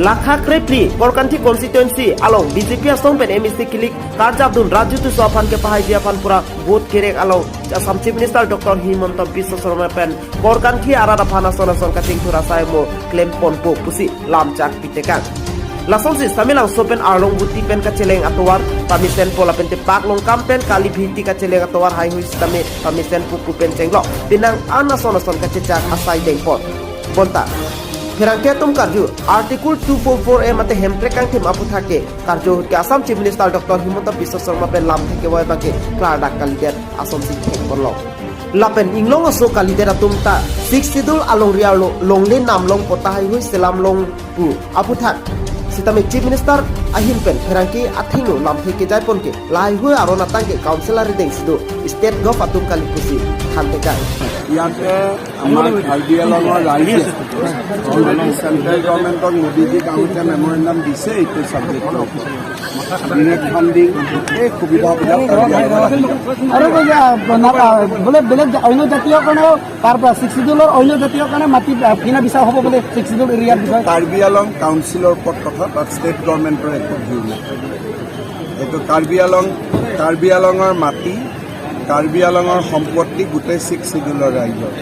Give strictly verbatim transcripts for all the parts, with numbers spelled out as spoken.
Lakha krepli Korkanthi constituency along B J P asong pen M A C kilik karjapdun Raju Tisso aphan kepahaiji aphan pura vote kerek along Assam Chief Minister Doctor Himanta Biswa Sarma pen Korkanthi arat aphan ason ason kachingthur asai mo klemponpo pusi lamchak pitekang. Lasonsi Samelangso pen Arlong Guti pen kacheleng atovar pamesenpo lapen tepak Longkam pen Kali Bhiti kacheleng atovar haihui sitame pamesenpo pu pen chenglok penang an ason ason kachechak asai dengpon. Bonta pherangke atum karju Article two four four A mate Hemprek kangthim aphuthak ke karju ahut ke Assam Chief Minister Doctor Himanta Biswa Sarma pen lamthe kevoi abangke klardak kalidet asonsi thekponlong. Lapen inglong aso kalidet atum ta Sixth Schedule alongri arlo longle namlong pota haihui selamlong pu aphuthak sitame Chief Minister ahin pen pherangke athengno lamthe kejaipon ke lahaihui aron atangke council arideng si do, state gov atum kali pusi thantekang. ইয়াতে আমাৰ কাৰ্বি আংলঙৰ ৰাইজে already central গভৰ্ণমেণ্টক মোদীজীক আহোঁতে মেমৰেণ্ডাম দিছে এইটো ছাবজেক্টৰ ওপৰত। ডিৰেক্ট ফাণ্ডিং, গোটেই সুবিধাবিলাক কাৰ্বি আংলঙত আহিব। আৰু বোলে, আহ, না-, আহ, বোলে বেলেগ জা-, অন্য জাতীয় কাৰণে তাৰ পৰা ছিক্স শ্বিডিউলৰ অন্য জাতীয় কাৰণে মাটি, আহ, কিনা বিচাৰ হ'ব বোলে ছিক্স শ্বিডিউল এৰিয়াৰ বিষয়ে। কাৰ্বি আংলং কাউন্সিলৰ ওপৰত কথা, তাত ষ্টেট গভৰ্ণমেণ্টৰ একো ভিউ নাই। এইটো কাৰ্বি আংলং, কাৰ্বি আংলঙৰ মাটি, কাৰ্বি আংলঙৰ সম্পত্তি গোটেই ছিক্স শ্বিডিউলৰ ৰাইজৰ।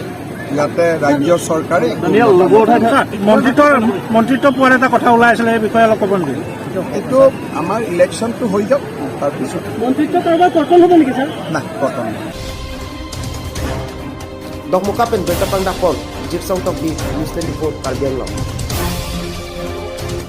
ইয়াতে ৰাজ্য চৰকাৰে একো দানিয়েল, লগৰ কথা, মন্ত্ৰীত্বৰ, মন্ত্ৰীত্ব পোৱাৰ এটা কথা ওলাই আছিলে, এই বিষয়ে অলপ ক'ব নেকি? এইটো আমাৰ ইলেকশ্যনটো হৈ যাওক, তাৰপিছত। মন্ত্ৰীত্ব কাৰোবাৰ কৰ্তন হ'ব নেকি, ছাৰ? নাই, কৰ্তন নাই। Dokmoka pen birta pangdakpon, Jipsong Tokbi, News twenty-four, Karbi Anglong.